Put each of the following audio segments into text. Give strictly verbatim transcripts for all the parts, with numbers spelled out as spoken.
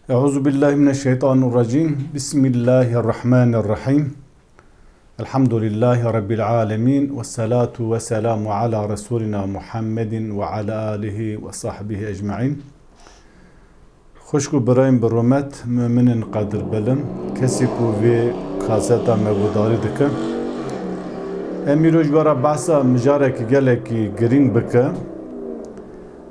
Euzu billahi mineşşeytanirracim. Bismillahirrahmanirrahim. Elhamdülillahi Rabbil alemin. Vessalatu vesselamu ala Resulina Muhammedin ve ala alihi ve sahbihi ecmaîn. Xwişk û birayên bi rûmet, muminên qedirbilind, kesê ku vê kaseta me guhdarî dike, em îro ji we re behsa mijareke gelekî girîng bike.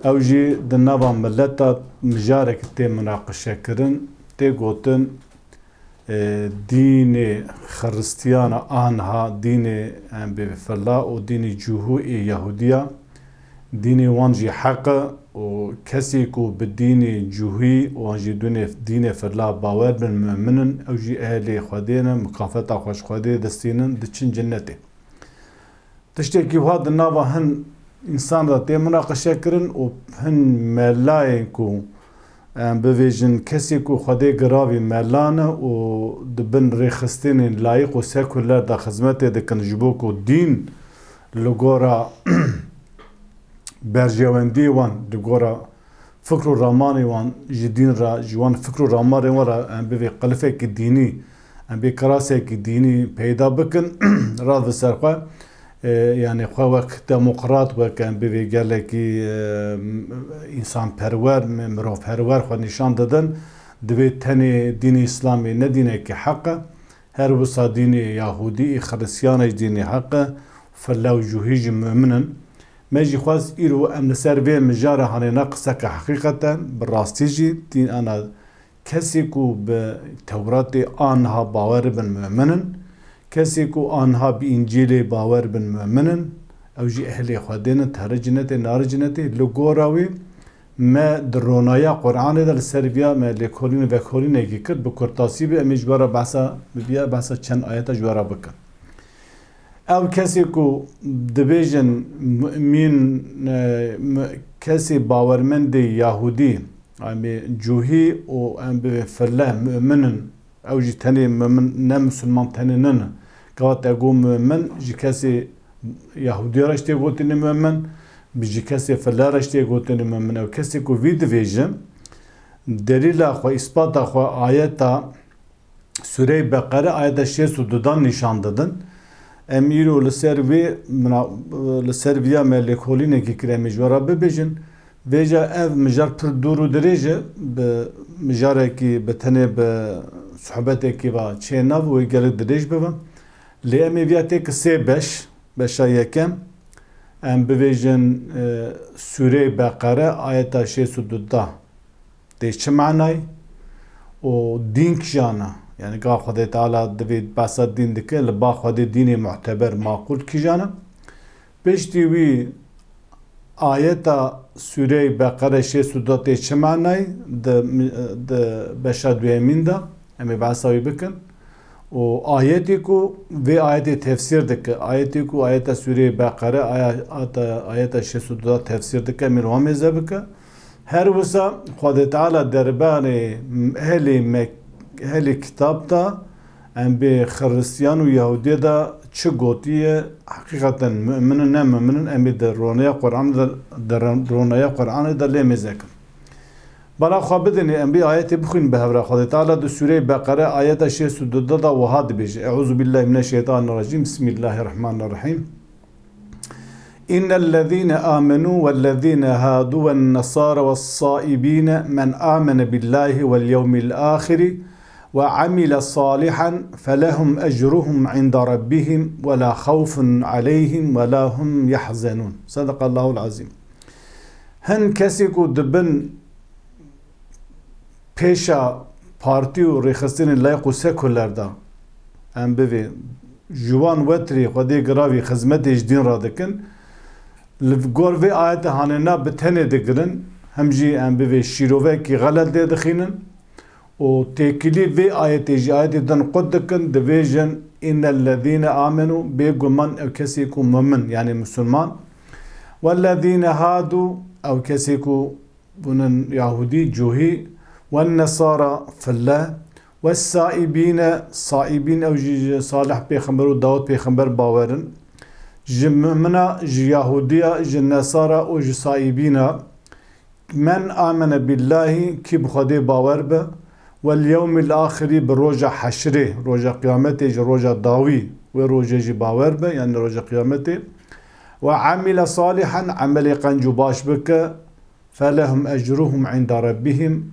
Ew jî di nava mileta mijarek tê munaqişekirin, tê gotin, e, dînê xiristiyana anha, dînê, em, bê fila û dînê cûhû ê Yahûdiya, dînê wan jî heq e û kesê ku bi dînê cûhî û an jî dûnê, dînê fila bawer bin, mumin in, ew jî ehlê Xwedê ne, mukafeta xwe ji Xwedê distînin, diçin cennetê. Tiştekî wiha di nava hin însan de tê munaqişe kirin û hin melayên ku, em bivêjin, kesê ku Xwedê giravî mela ne û di bin rêxistinên layîq û sekuler de xizmetê dikin, ji bo ku dîn li gora berjewendiyê wan, li gora fikr û ramanê wan ji dîn re, ji wan fikr û ramarên wan re, em bivê qilifekî dînî, em bê kirasekî dînî peyda bikin, rast bi ser xwe, e, yanî xwe wek demokrat, wek em bivê gelekî, e, însanperwer, mi-, mirovperwer xwe nîşan didin, divê tenê dînê Îslamê ne dînekî heq e. Her wisa dînê Yahûdî, Xiristiyana jî dînê heq e, file û cûhî jî mumin in. Me jî xwest îro em li ser vê mijara hanêna qiseke heqîqeten, bi rastî jî dîn ana kesê ku bi Tewratê aniha bawer bin mumin in, kesê ku aniha bi Încîlê bawer bin mumin in, ew jî ehlê Xwedê ne, teri cinetê, nari cinetê, li gora wî me di ronaya Qur'anê de li ser viya me lêkolîn û vekolînekî kir, bi kurtasî bê, em ê ji we re behsa, bi viya behsa çend ayeta ji we re bikin. Ew kesê ku dibêjin mu'mîn, e, mu-, kesê bawermendê Yahûdî, em ê cûhî û em bivê file mu'min in, ew jî tenê mu'min, ne misilman tenê nine. Gava te got mu'min, ji kesê Yahûdiya re jî tê gotinê mu'min, bi ji kesê file re jî tê gotinê mu'min. Ew kesê ku vî dibêje, delîla xwe, îspata xwe ayeta Sûreyê Beqere ayeta şêst û du dan nîşan didin. Em îro li ser vê, li ser viya me lêkolînekî kir, em ê ji we re bibêjin. Vêca ev mijar pir dûr û dirêj e, bi mijarekî, bi tenê bi sohbetekî ve çê nav wê gelek dirêj bibe. Lê em ê viya têk sê beş, beşa yekem, em bivêjin, e, Sûreyê Beqere ayeta şêst û du da tê çi manayî û dîn kîjan e? Yanî ga Xwedê Teala divê behsa dîn dike, li ba Xwedê dînê muteber, maqûl kîjan e? Piştî wî ayeta Sûreyê Beqere şêst û du tê çi manayî di, di beşa duyemîn de em ê behsa wî bikin. Û ayetê ku vê ayetê tefsîr dike, ayetê ku ayeta Sûreyê Beqere, aya-, ata-, ayeta şêst û du de tefsîr dike, em ê li wan mêze bike. Her wisa Xwedê Teala derbarê ehlê Mek-, ehlê kitab de, em bê Xiristiyan û Yahûdiyê de çi gotiye, heqîqeten mu'min in, ne mu'min in, em ê di ronaya Qur'anê de, di ron-, ronaya Qur'anê de lê mêze kin. Bala xwe bidinê, em vê ayetê bixwînin bi hev re. Xwedê Teala di Sûreyê Beqere ayeta şêst û du de wiha dibêje, Eûzubillahî mineşşeytanirracîm. Bismillahirrahmanirrahîm. إن الذين آمنوا والذين هادوا والنصارى والصائبين من آمن بالله واليوم الآخر وعمل صالحا فلهم أجرهم عند ربهم ولا خوف عليهم ولا هم يحزنون. صدق الله العظيم. Hin kesê ku dibin pêşa partî û rêxistinên layîq û sekuler de, em bivê, ji wan wetirê Xwedê giravî xizmetê ji dîn re dikin, li gor vê ayetê hanêna bi tenê digirin, hem jî em bivê şîrovekî xelet lê dixînin û têkilî vê ayetê jî ayetê din qut dikin, dibêjin, إن الذين آمنوا, bêguman ew kesê ku mumin, yanî misilman, والذين هادوا, ew kesê ku bûnin Yahûdî, cûhî, والنصارى, file, والصائبين, saîbîn, ew jî ji Salih pêxember û Dawud pêxember bawer in. Ji mumina, ji Yahûdiya, ji Nesara û ji saîbîna, من آمن بالله, kî bi Xwedê bawer be, Wel yewmil axirî, bi roja heşrê, roja qiyametê jî, roja dawî, wê rojê jî bawer be, yanî roja qiyametê. Ve amile salihan, emelê qenc û baş bike, felehum ecruhum inda rabbihim,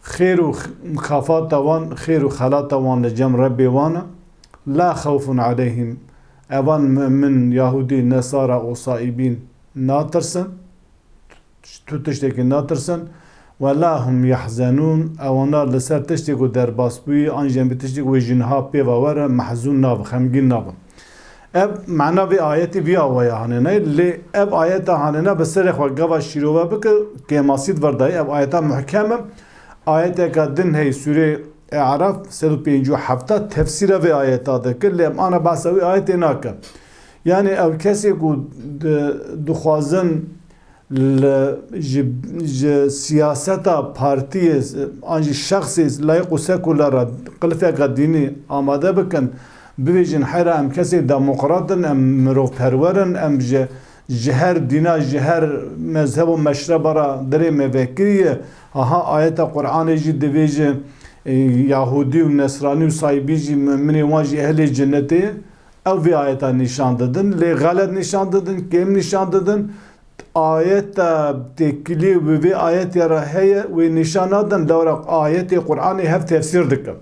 xêr û x-, mukafata wan, xêr û xelata wan li cem Rebbê wan e. La xewfun aleyhim, evan mu'min, yahûdî, nesara û saîbîn natirsin, tu tiştekî natirsin. Ve la hum yahzenûn, ewana li ser tiştê ku derbasbûyî, an jî em bi tiştê ku wê ji niha pê ve were, mehzûn nabe, xemgîn nabe. Ev mana vê ayetê vî awaya hanêne, lê ev ayeta hanêne bi serê xwe gava şîrove bike, kêmasî di vir de ye. Ev ayeta muhkem e. Ayeteka din hey, sûrê E'raf, sed û pêncî û heft tefsîra vê ayeta dike, lê em ana behsa wê ayetê nake. Yanî ew kesê ku di-, dixwazin li, ji, ji siyaseta partiyê, an jî şexsê layîq û sekuler re qilifeka dînî amade bikin, bibêjin, heyra em kesê demokrat in, em mirovperwer in, em ji, ji her dîna, ji her mezheb û meşreba re dirê me vekirî ye. Aha, ayeta Qur'anê jî dibêje, e, Yahûdî û Nesranî û Saybî jî, muminê wan jî ehlê cenetê ye. Ew vê ayeta nîşan didin, lê xelet nîşan didin, kêm nîşan didin. Ayeta têkilî bi vê ayetê re heye, wê nîşan nadin, lewra ayetê Qur'anê hev tefsîr dike.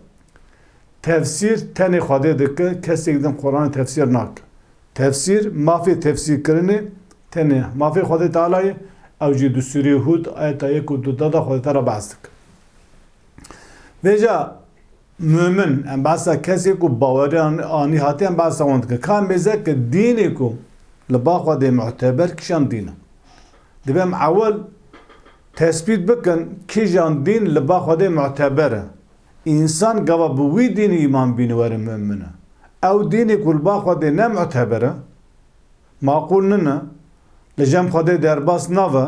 Tefsîr tenê Xwedê dike, kesek din Qur'anê tefsîr nake. Tefsîr, mafê tefsîrkirinê tenê mafê Xwedê Teala ye, ew jî di sûrê Hûd ayeta yek û du de de Xwedê Teala behs dike. Vêca mumin, em behsa kesê ku bawerî an-, anî hatî, em behsa wan dikin. Ka mêze ki dînê ku li ba Xwedê muteber kîjan dîn e. Dibe em ewil tespît bikin kîjan dîn li ba Xwedê muteber e. Însan gava bi wî dînî îman bîne were mumin e. Ew dînê ku li ba Xwedê ne muteber e, maqûl nîne, li cem Xwedê derbas nabe,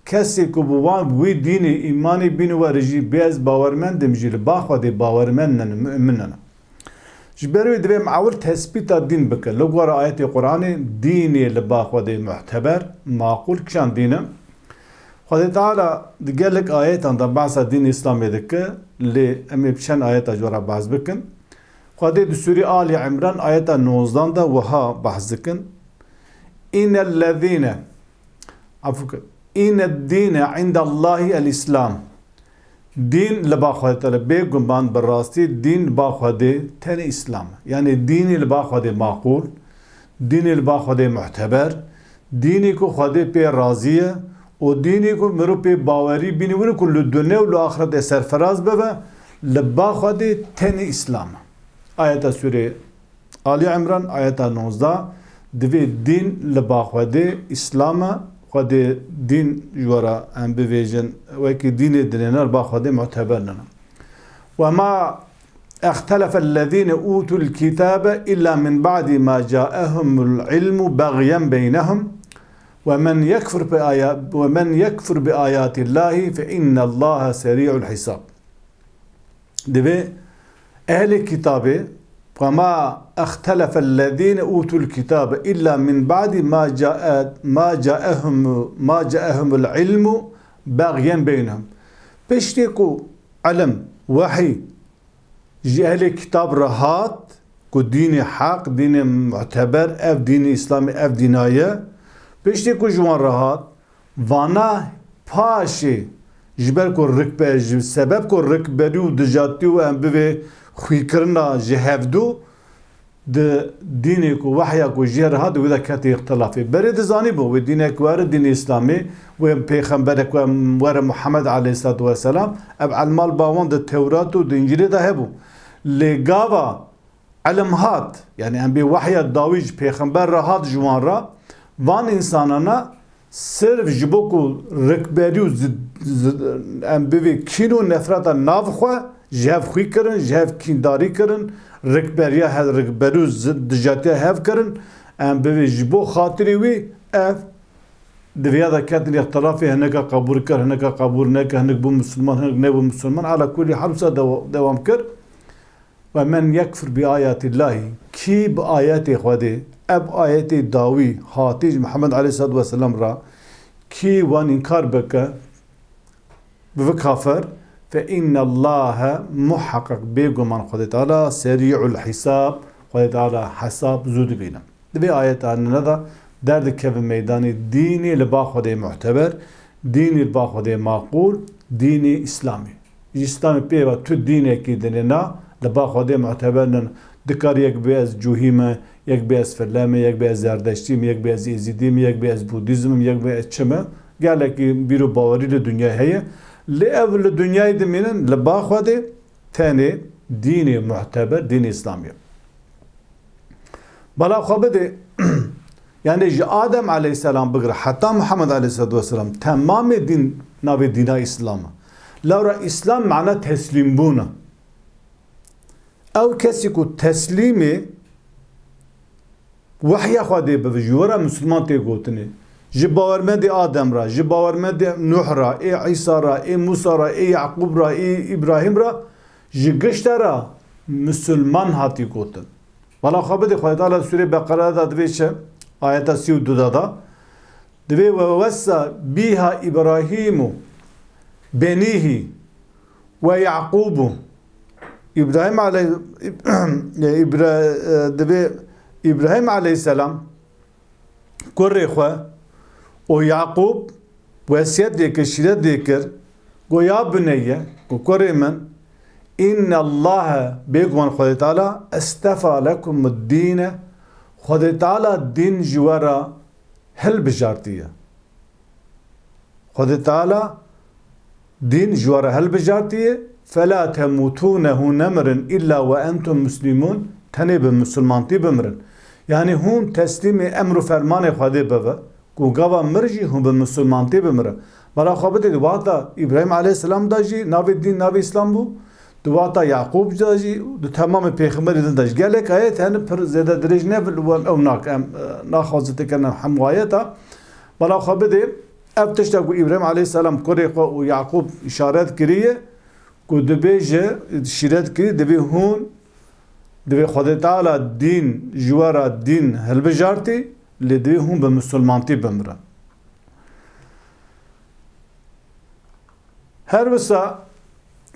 kesê ku bi wan, bi wî dînê îmanê bîne were jî bê ez bawermend im jî li ba Xwedê bawermend nîne, mumin nîne. Ji ber wê divê em ewil tespîta dîn bikin. Li gora ayetê Qur'anê dînê li ba Xwedê muteber, maqûl kîjan dîn e? Xwedê Teala di gelek ayetan de behsa dîn Îslamê dike, lê em ê bi çend ayeta ji we re behs bikin. Xwedê di Sûrê Alî Imran ayeta nozdan de wiha behs dikin. Înnellezîne, efû ke, Înned dîne îndallahî el Îslam. Dîn li ba Xwedê Teala, bê guman bi rastî dîn li ba Xwedê tenê Îslam e. Yanî dînê li ba Xwedê maqûl, dînê li ba Xwedê muteber, dînê ku Xwedê pê razî ye û dînê ku mirov pê bawerî bînî were ku li dunê û li axretê serfiraz bibe, li ba Xwedê tenê Îslam e. Ayeta sûrê Alî Imran, ayeta nozda, divê dîn li ba Xwedê Îslam e, Xwedê dîn ji we re em bivêjin, wekî dînê dinêne li ba Xwedê muteber nîne. Ve ma اختلف الذين أوتوا الكتاب إلا من بعد ما جاءهم العلم بغيا بينهم ومن يكفر بآيا-، ومن يكفر بآيات الله فإن الله سريع الحساب. Divê ehlê kitabê, وما اختلف الذين أوتوا الكتاب إلا من بعد ما جاء-، ما جاءهم، ما جاءهم العلم بغيا بينهم. Piştî ku ilim, wehî ji ehlê kitab re hat, ku dînê heq, dînê muteber, ev dînê Îslamê, ev dîna ye. Piştî ku ji wan re hat, vana paşê, ji ber ku rikbe-, ji sebeb ku rikberî û dijatî û em bivê xwîkirina ji hevdu, di dînê ku wehya ku jê re hat, wê de ketê îxtilafê. Berê dizanîbû, wê dînek were, dînê Îslamê, wê pêxemberek we-, were Muhammed aleyhisselatu vesselam, ev elmal bawan di Tewrat û di Încîlê de hebû. Lê gava ilim hat, yanî em bê wehya dawî ji pêxember re hat ji wan re, van însanana sirf ji bo ku rikberî û zi-, zi-, em bivê kîn û nefreta nav xwe ji hev xwî kirin, ji hev kîndarî kirin, rikberiya he-, rikberî û zi-, dijatiya hev kirin, em bivê ji bo xatirê wî ev di vêya de ketin îxtilafê, hineka qebûl kir, hineka qebûl nekir, hinek bû misilman, hinek nebû misilman. Ala kulî hal wisa dewa-, dewam kir. Ve men yekfur bi ayatillahî, kî bi ayetê Xwedê, ev ayetê dawî hatî ji Muhammed aleyhisselatu vesselam re, kî wan înkar bike, bibe kafir, Fe innallahe, muheqeq bêguman Xwedê Teala serî'ul hisab, Xwedê Teala hesab zû dibîne. Di vê ayeta nine de derdikeve meydanê dînê li ba Xwedê muhteber, dînê li ba Xwedê maqûl, dînê Îslamê. Ji Îslamê pê ve tu dînekî dinê na, li ba Xwedê muhteber nin. Dikar yek bê ez Cuhî me, yek bê ez File me, yek bê ez Zerdeştî me, yek bê ez Êzîdî me, yek bê ez Budîzm im, yek bê ez çi me. Gelekî bîr û bawerî li dinyayê heye. Lê ev li dinyayê dimînin, li ba Xwedê tenê dînê muhteber, dînê Îslamê ye. Bala xwe bidê, yani ji Adem aleyhisselam bigire heta Muhammed aleyhisselatu vesselam, temamê dîn navê dîna Îslam e. Lewra Îslam mana teslîmbûn e. Ew kesî ku teslîmê wehya Xwedê bibe, ji we re misilman tê gotinê. Ji bawermendê Adem re, ji bawermendê Nuh re, ê Îsa re, ê Musa re, ê Yaqûb re, ê Îbrahîm re, ji gişte re misilman hatî gotin. Bala xwe bidê, Xwedê Teala Sûrê Beqere de divê çi? Ayeta sî û du de da. Divê we wessa bîha Îbrahîm û benîhî we Yaqûb û Îbrahîm aley-, Îbra-, e, divê Îbrahîm aleyhisselam kurê xwe û Yaqûb wesiyet lê kir, şîret lê kir, go ya buneyye, go kurê min, innallahe, bêguman Xwedê Teala, estefa lekumud dîne, Xwedê Teala dîn ji we re hilbijartiye. Xwedê Teala dîn ji we re hilbijartiye, fela temûtûne, hûn nemirin, îlla we entum muslîmûn, tenê bi misilmantî bimirin. Yanî hûn teslîmê emr û fermanê Xwedê bibe, ku gava mir jî hûn bi misilmantî bimirin. Bala xwe bidê, di wexta Îbrahîm aleyhisselam de jî navê dîn, navê Îslam bû, di wexta Yaqûb de jî, di temamê pêxemberî din de jî. Gelek ayet hene pir zêde dirêj ne, li we ew nak-, em, e, naxwazin têkevin hemû ayeta. Bala xwe bidê, ev tişta ku Îbrahîm aleyhisselam kurê xwe û Yaqûb îşaret kiriye, ku dibêje, şîret kirî, divê hûn, divê Xwedê Teala dîn ji we re dîn hilbijartî, lê divê hûn bi misilmantî bimirin. Her wisa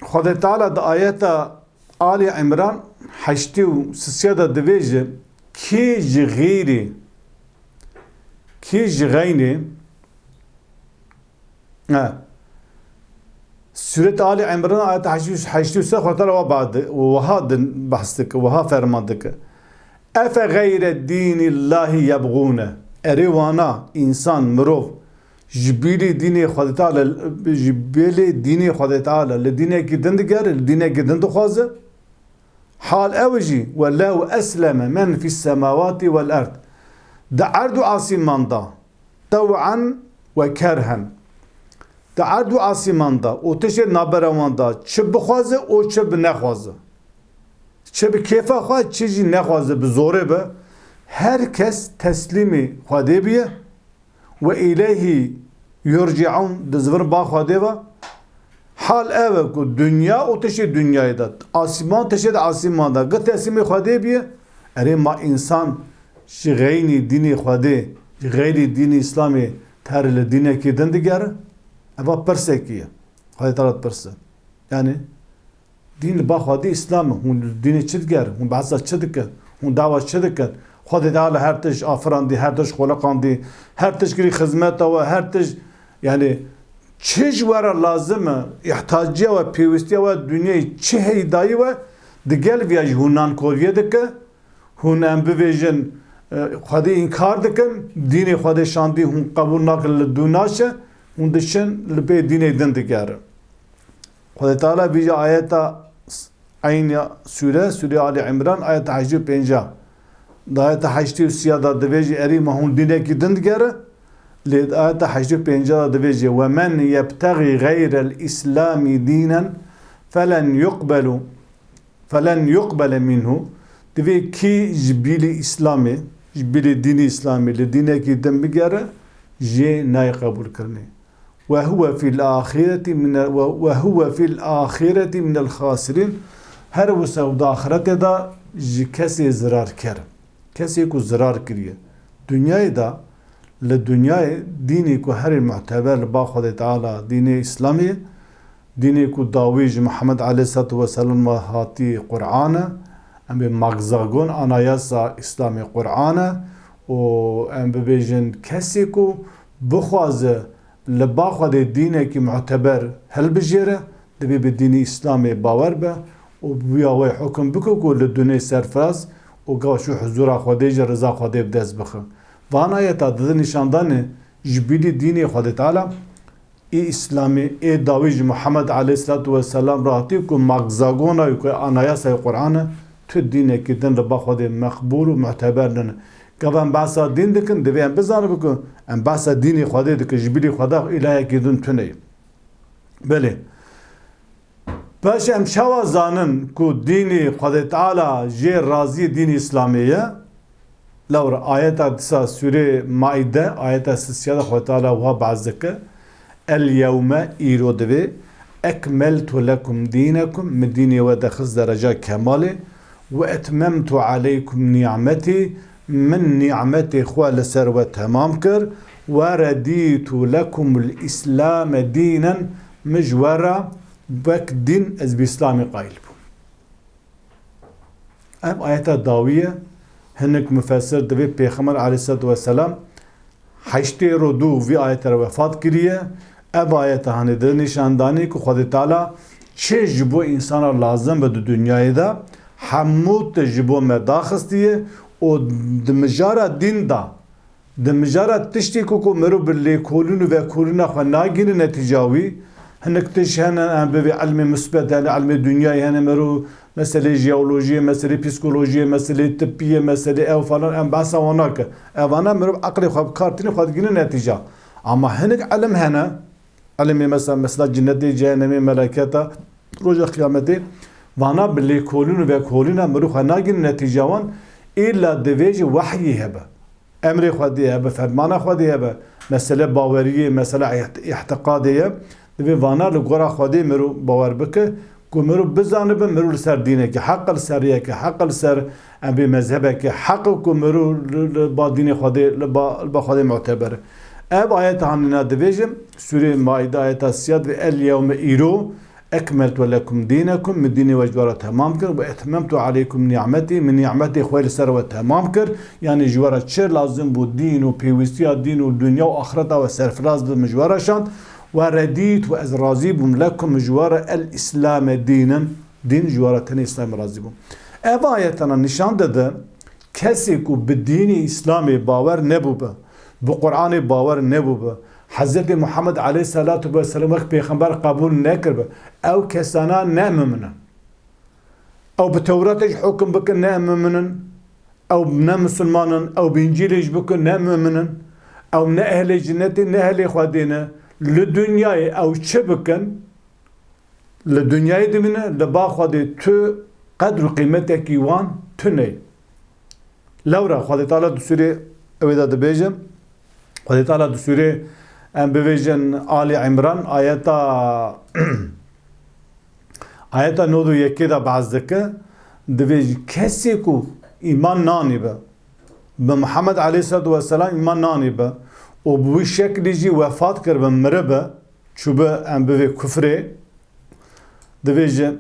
Xwedê Teala di ayeta Alî Îmran heştê û sisiya de divêje, kê ji xêrê, kê ji xeynê, he. Sûret Alî Îmran ayet heştê û sê Xwedê Teala wa bade, wiha din behs dike, wiha ferman dike. Efe xeyre dînîllahî yebxûne. Erê wana, însan, mirov, ji bîlî dînê Xwedê Teala, ji bêlê dînê Xwedê Teala, li dînekî din digere, li dînekî din dixwaze. Hal ew jî, we lew esleme men fis semawatî wel erd. Di erd û asîman de, tew'en we kerhen. Di erd û asîman de û tiştê navbera wan de çi bixwaze û çi bi nexwaze. Çi bi kêfa xwe, çi jî nexwaze bi zorê be, her kes teslîmê Xwedê biye. Ve ileyhî yurciun, dizivin ba Xwedê ve. Hal ev e ku dinya û tiştê dinyayê de, asîman tiştê di asîman de, gi teslîmê Xwedê biye. Erê ma însan ji xeynî dînê Xwedê, ji xeyrî dînê Îslamê terê li dînekî din digere? Eva pirsekî ye. Xwedê Teala dipirse. Yani, dîn li ba Xwedê Îslam e. Hûn li dînê çi digerin? Hûn behsa çi dikin? Hûn dawa çi dikin? Xwedê Teala her tişt afirandî, her tişt xweliqandî, her tişt kirî xizmeta we, her tişt, yani, çi ji we re lazim e, îhtiyaciya we, pêwistiya we, dinyayê çi hey dayî we, digel viya jî hûn nankoriyê dike. Hûn em bivêjin, e, Xwedê înkar dikin, dînê Xwedê şandî hûn qebûl nakin, li dû naşe, hûn diçin li pê dînê din digerin. Xwedê Teala vîja ayeta s-, eyniya sûre, sûreya Alî Îmran, ayeta heştê û pênca. Di ayeta heştê û sîya de divêjî, erî ma hûn dînekî din digerin, lê di ayeta heştê û pênca de divêjî, "Ve men yebtexî xeyrel Îslamî dînen felen yuqbelu." Felen yuqbele minhu, divê kî ji bîlî Îslamê, ji bîlî dînî Îslamê li dînekî din bigere, jê nayê qebûlkirinê. Ve huve fil axireti mine-, ve, ve huve fil axireti minel xasirîn, her wisa û di axretê de ji kesê zirarker, kesê ku zirar kiriye. Dinyayê de, li dinyayê dînê ku herî muteber li ba Xwedê Teala dînê Îslamê ye, Dînê ku dawî ji Muhammed aleyhisselatu vesselam ve hatî Qur'an e. Em bê magzagon anayasa Îslamê Qur'an e û em bibêjin kesê ku bixwaze li ba Xwedê dînekî muteber hilbijêre, divê bi dînê Îslamê bawer be û bi wîya wê hukum bike ku li dunê serfiraz û gava çû huzûra Xwedê jî riza Xwedê bi dest bixe. Van ayeta didin nîşandanê ji bilî dînê Xwedê Teala ê Îslamê, ê dawî ji Muhammed aleyhisselatu vesselam re hatî ku magzagona wî ku anayasayê Qur'an e, tu dînekî din li ba Xwedê meqbûl û muteber nîne. Gava em behsa dîn dikin, divê em bizanibin ku em behsa dînê Xwedê dikin, ji bilî Xweda îlahekî din tune ye. Belê. Paşê em çawa zanin ku dînê Xwedê Teala jê razî dînê Îslamê ye? Lewra ayeta disa sûrê Maîde, ayeta sisiya de Xwedê Teala wiha behs dike, El yewme, îro divê, ekmeltu lekum dînekum, min dînê we de xist dereca kemalê, we etmemtu aleykum nîmetî, min nîmetê xwe li ser we temam kir, we redîtu lekumul îslame dînen, min ji we re wek dîn ez bi Îslamê qayîl bûm. Ev ayeta dawî ye. Hinek mufessir divê Pêxember aleyhisselatu vesselam heştê ro dû vî ayete re wefat kiriye. Ev ayeta hanê di nîşan danê ku Xwedê Teala çi ji bo însana lazim be di dinyayê de, hemû tişt ji bo me daxistiye û di mijara dîn de, di mijara tiştê ku, ku mirov bi lêkolîn û vekolîna xwe nagihîne netîca wî, hinek tişt hene, em bivê ilmê musbet hene, ilmê dinyayê hene, mirov meselê jeolojiyê, meselê psîkolojiyê, meselê tibiyê, meselê ew falan, em behsa wan nake. Evana mirov eqlê xwe bi kar tîne, xwe digihîne netîca. Ama hinek ilim hene, ilimê mesela, mesela cinnetê, cehennemê, meleketa, roja qiyametê, vana bi lêkolîn û vekolîna mirov xwe nagihîne netîca wan, îlla divê jî wehyê hebe. Emrê Xwedê hebe, fermana Xwedê hebe, mesele baweriyê, mesele îht-, îhtiqadê ye. Divê vana li gora Xwedê mirov bawer bike, ku mirov bizanibe, mirov li ser dînekê heq e, li ser rêyekê heq e, li ser em bê mezhebekê heq e, ku mirov li, li ba dînê Xwedê, li ba, li ba Xwedê muteber e. Ev ayeta hanîna divêjim, Sûrê Maîde ayeta siyad ve, El yewme, îro, ekmeltu lekum dînekum, min dînê we ji we re temam kir, we etmemtu aleykum nîmetî, min nîmetê xwe li ser we temam kir, yanî ji we re çi lazim bû, dîn û pêwîstiya dîn û dinya û axireta we serfiraz bi min ji we re şand, we redît, we ez razî bûm, lekum, ji we re, el îslame dînen, dîn ji we re tenê Îslam razî bûm. Ev ayetana nîşan dide, kesê ku bi dînê Îslamê bawer nebûbe, bi Qur'anê bawer nebûbe, Hezretê Muhammed aleyhisselatu vesselam wek pêxember qebûl nekiribe, ew kesana ne mumin in. Ew bi Tewratê jî hukum bikin, ne mumin in. Ew ne misilman in. Ew bi Încîlê jî bikin, ne mumin in. Ew ne ehlê cinnetê, ne ehlê Xwedê ne. Li dinyayê ew çi bikin, li dinyayê dimîne, li ba Xwedê tu qedr û qîmetekî wan tune. Lewra Xwedê Teala di sûrê ewê de dibêje, Xwedê Teala di sûrê, em bivêjin, Ali Îmran, ayeta, ayeta nod û yekê de behs dike, divêjî kesê ku îman nanîbe, bi Muhammed aleyhisselatu vesselam îman nanîbe û bi wî şeklî jî wefat kiribe, miribe, çûbe, em bivê kufrê, divêje,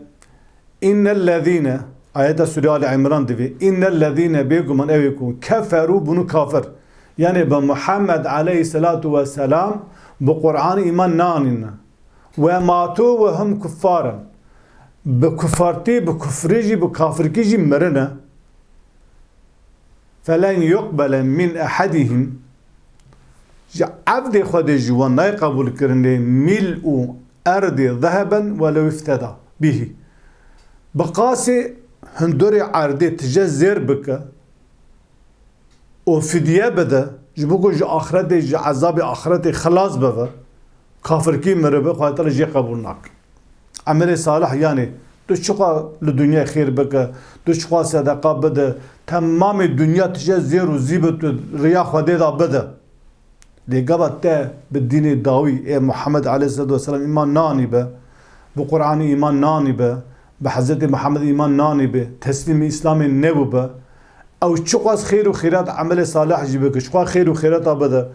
Innellezîne, ayeta Sûrê Ali Îmran divê, Innellezîne, bêguman ewê ku, keferû, bûnû kafir. Yanî bi Muhammed aleyhisselatu vesselam, bi Qur'an îman nanîne. Ve matû ve hum kuffaran. Bi kufartî, bi kufrî jî, bi kafirkî jî mirine. Felen yuqbele min ehedihim, ji evdê Xwedê ji wan nayê qebûlkirinê, mil'u erdê zeheben welew ifteda bihî. Bi qasê hundurê erdê tije zêr bike û fidye bide, ji bo ku ji axretê, ji ezabê axretê xilas bibe, kafirkî miribe, Xwedê Teala jê qebûl nake. Emelê salih, yanî tu çiqa li dinyayê xêr bike, tu çiqa sedeqa bide, temamê dinya tije zêr û zî bi tu riya Xwedê de bide. Lê gava te bi dînê dawî ê Muhammed aleyhisselatu vesselam îman nanîbe, bi Qur'anê îman nanîbe, bi Hezretê Muhammed îman nanîbe, teslîmî Îslamê nebûbe, ew çiqas xêr û xêrat, emelê salih jî bike, çiqas xêr û xêrata bide,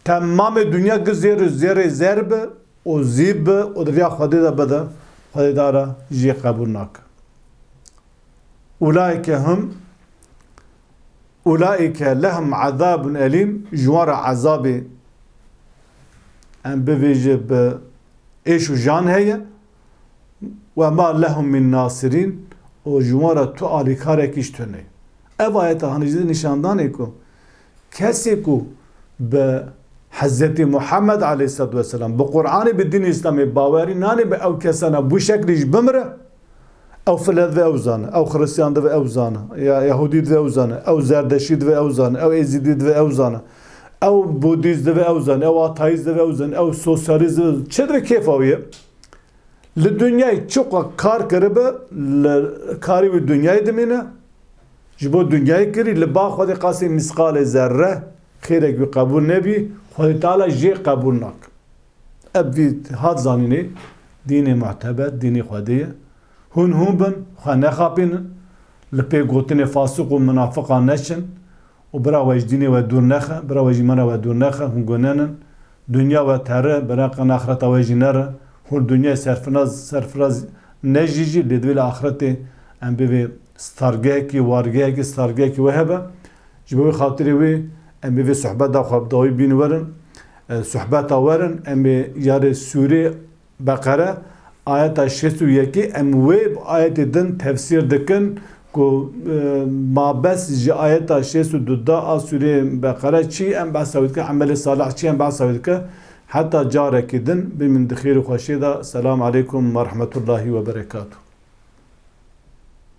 temamê dinya gi zêr û zêrê zer be, û zîv bi û di riya Xwedê de bide, Xwedê te re jê qebûl nake. Ulaike hum, ulaike lehum azabun elîm, ji wan re ezabê em bivêje bi êş û jan heye. Ve ma lehum min nasirîn, û ji wan re tu alîkarekî ji tune. Ev ayeta hanî jî nîşandanê ku kesê ku bi Hezretî Muhammed aleyhisselatu vesselam, bi Qur'anê, bi dînê Îslamê bawerî nane, bi ew kesana bu şeklî jî bimire, ew file divê ew zane, ew Xiristiyan divê ew zane, ya Yahudî divê ew zane, ew Zerdeştî divê ew zane, ew Êzîdî divê ew zane, ew Budîst divê ew zane, ew Ateîst divê ew zane, ew Sosyalîst divê, çi divê kêfa wî ye? Li dinyayê çiqa kar kiribe, li karê wî dinyayê dimîne. Ji bo dinyayê kirî, li ba Xwedê qasê mîsqalê zerre xêrek wî qebûl nebî, Xwedê Teala jê qebûl nake. Ev vî hat zanînê, dînê muteber, dînê Xwedê ye. Hûn hûn bin, xwe nexapînin, li pê gotinê fasiq û minafiqan neçin. Û bira we ji dînê we dûr nexe, bira we ji îmana we dûr nexe, hûn gunenin. Dinya we tere, bira qen axireta we jî nere. Hûn dinyayê serfiraz, serfiraz nejî jî, lê divê li axretê em bivê stargehekî, wargehekî, stargehekî we hebe. Ji bo wê xatirê wê em bivê sohbeta xwe bi dawî bîn werin. E, sohbeta werin, em ê yarê sûrê Beqere, ayeta şêst û yekê, em wê bi ayetê din tefsîr dikin ku, e, mabes ji ayeta şêst û du da a sûrê Beqere çi em behsa wê dikin, emelê salih çi em behsa wê dikin, heta carekî din bimînin di xêr û xweşiyê de. Selam aleykum ve rahmetullahi ve berekatuh.